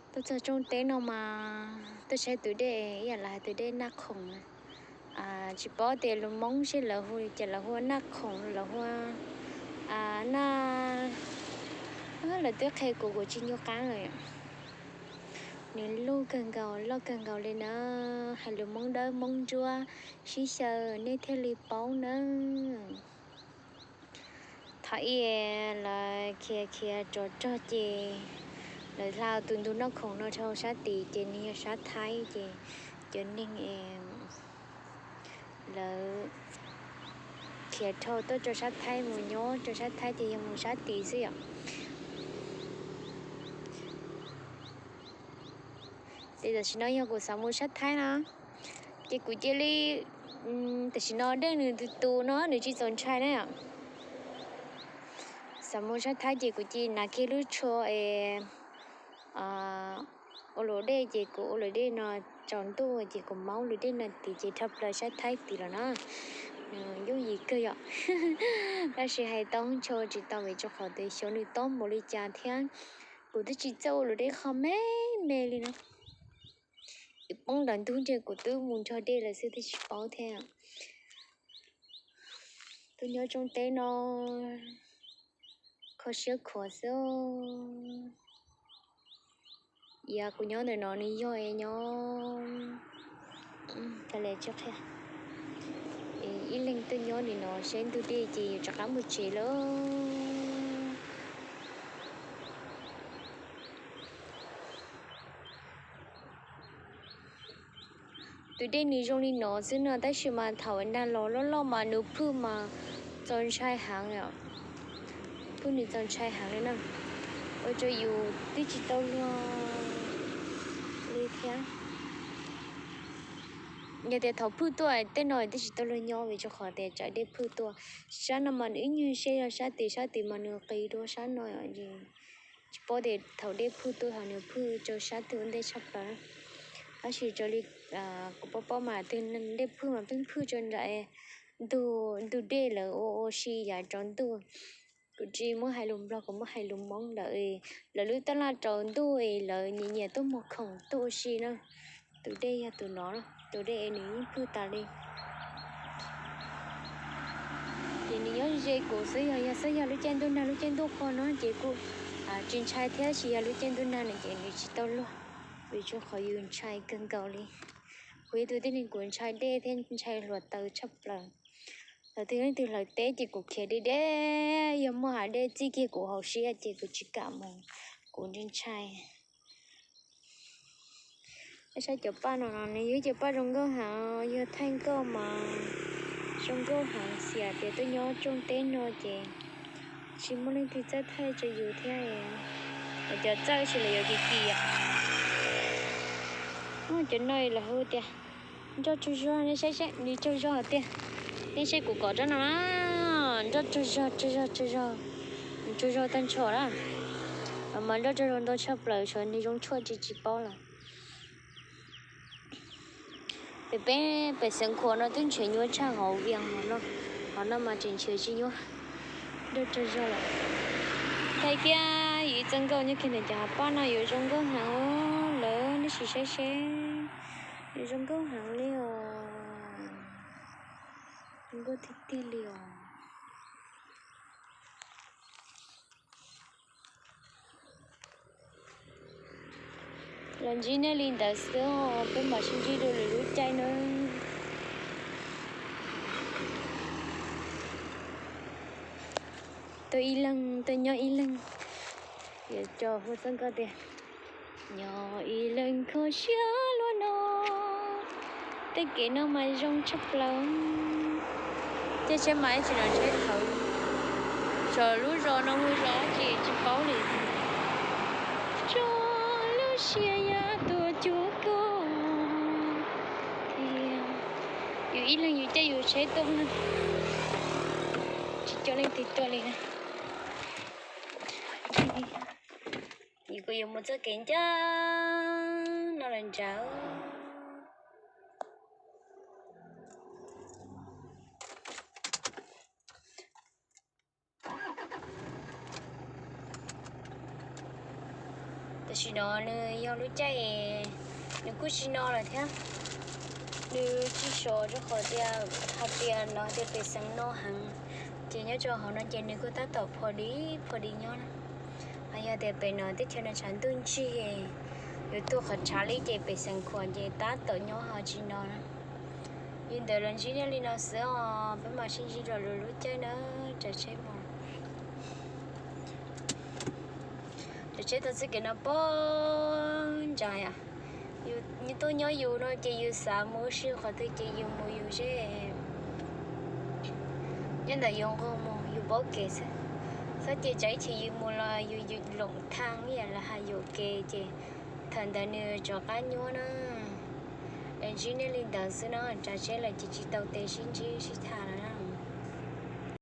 Tuaj txog rooj teb no mas tuaj saib tus dej ib yam li hais tus dej Naj Khoom. Tsis paub tias lus Hmoob seb lawv hu li cas, lawv hu Naj Khoom, lawv hu Naj, lawv twb qhia kuv, kuv tsis nco qab lawm. Nws loj kawg nkaus, loj kawg nkaus li na. Hais lus Hmoob dawb Hmoob ntsuab sib xyaw nej thiaj li paub nawb. Thaum ub lawv khiav khiav rov rog ces lawv hla tus ntug Naj Khoom no rau sab tid ces nws yog sab Thaib ces cov neeg lawv khiav dhau tuaj rau sab Thaib mus nyob rau sab Thaib ces yog mus sab tid xwb yom. Ces tam sim no yog kuv xav mus sab Thaib no ces kuv cia li, tam sim no dej nws tus tus no nws tsis txaus ntshai na. Xav mus sab Thaib ces kuv cia li hnav kiag lub tsho es ua luam dej ces kuv ua luam dej no tsaus ntuj ces kuv maub luam dej no tid ces dhau plaws sab Thaib tid lawm na. Yooj yim kawg yom. Tab sis hais tau ntshe tsis tau vim rau qhov tias xyov nws tob npaum li cas thiab. Kuv twb tsis txawj ua luam dej qhov me me li no. Poob nram ntug ntshe kuv twb mus nrog dej lawm xwb twb tsis paub thiab. Tuaj nyob rooj teb no kho siab khuav xwb. Yog kuv nyob ntawm no nws yog nyob, ib leeg tuaj nyob ntawm no seb ntug dej ces yuav rov qab mus tsev lawm. Tus dej nws zoo li no xwb no tab sis mas thaum nag los loj loj mas nws phwj mas txaus ntshai heev. Phwj nws txaus ntshai heev li na, ua rau yus twb tsis tau luag li thiab. Yog tias thaum phwj tuaj tej no twb tsis tau luag nyob vim rau qhov tias tsam dej phwj tuaj. Sab no mas nws ib nyuag siab yog sab tid, sab tid mas nws qis dua sab no. Tsis paub tias thaum dej phwj tuaj ho nws phwj rau sab twg ua ntej tshaj plaws. Tab sis raws li kuv paub paub mas twg dej phwj mas pheej phwj rau nram ntug dej lawm ua ua si yav tsaus ntuj. Kuv tsis muab hais lus Nplog, kuv muab hais lus Hmoob lawm. Lawv lub tab laj tsaus ntuj es lawv nyias nyias tuaj muag khoom tuaj ua si na. Tus dej yog tus no, tus dej es nws yeej phwj tas li. Ces nws nyob ze kuv xwb, yog yog xwb yog lub caij ntuj nag lub caij ntuj qhua no ces kuj tsis ntshai thiab, tab sis yog lub caij ntuj nag no ces nws tsis tau luag, vim rau qhov yus ntshai kawg nkaus li. Kuv yog tus tib neeg kuv ntshai dej thiab ntshai hluav taws tshaj plaws. Thaum twg leej twg hlawv teb ces kuv khiav deb deb, yog muaj hav dej txij kiag kuv hauv siab ces kuv tsis kam mus, kuv ntshai ntshai. Saib cov paj no, nws yog cov paj zoo nkauj heev, yog thaij nkauj mas zoo nkauj heev, xyov tias tuaj nyob rooj teb no ces tsis muaj leej twg txawj thaij rau yus thiab. Cov txawj tsis los yuav kim kim. Cov no lawv hu tias nroj tsaug zog, nej saib saib nws tsaug zog tiag. Nej saib kuv kom rau no na, nroj tsaug zog tsaug zog tsaug zog, nws tsaug zog tag nrho na. Mas nroj tsaug zog ntau tshaj plaws, nws zoo tshuaj tsis tsis paub lawm. Pem peb pem Xeev Khuam no twb nrhiav nyuaj tshaj hauv Vias no, hauv no mas tseem nrhiav tsis nyuaj. Nroj tsaug zog lawm. Thaij kiag yus ib txoj nkauj nyob kiag ntawm cov hav paj no yuav zoo nkauj heev lawm, nej sim saib seb. Yuav zoo nkauj heev li os. Zoo nkauj tiag tiag li os. Los ntsib nej li ntawd xwb, peb mam sib ntsib dua lwm lub caij na. Tuaj ib leeg, tuaj nyob ib leeg. Yuav coj hu txoj nkauj tias nyob ib leeg kho siab luaj no. Tej kev no mas zoo tshaj plaws. Tej tsheb mas ib tsis no tsheb thawv. Tso lub zos no hu zos tsis tsis paub li. Tso lub siab ya tuaj cuag koj thiab. Yus ib leeg yus caij yus tsheb tuaj na. Tsis coj leej twg tuaj li na. Kuv yuav mus txoj kev ncaj no lawm ntsawg. Tam sim no nws yog lub caij nws kuj tsis no lawm thiab. Nws tsis sov rau qhov tias hais tias no tias pej xeem no heev, ces nyob rau hauv no ces nws kuj tab tom pho di pho di nyob na. Ho yog tias pem no teb chaws no tshav ntuj ntsig, yuav tuaj qhov tshav li ces pej xeem khuam ces tab tom nyob ho tsis no na. Yus ntawd los ntsib nej li no xwb os, peb mam sib ntsib dua lwm lub caij na. Tsav tsheb mus, tsav tsheb tau txoj kev no poob ntsa yom. Yus tuaj nyob yus no ces yus xav mus ua si qhov twg ces yus mus yus seb. Nyob ntawm yus nqug mus yus paub kev xwb. Txhob ces tsam ib chim yus mus los yus loom thaj ib yam li hais yuam kev ces thaum ntawd nws rov qab nyuaj na. Los ntsib nej li ntawd xwb no, tsav tsheb lawm ces tsis tau tes sib ntsib sib tham.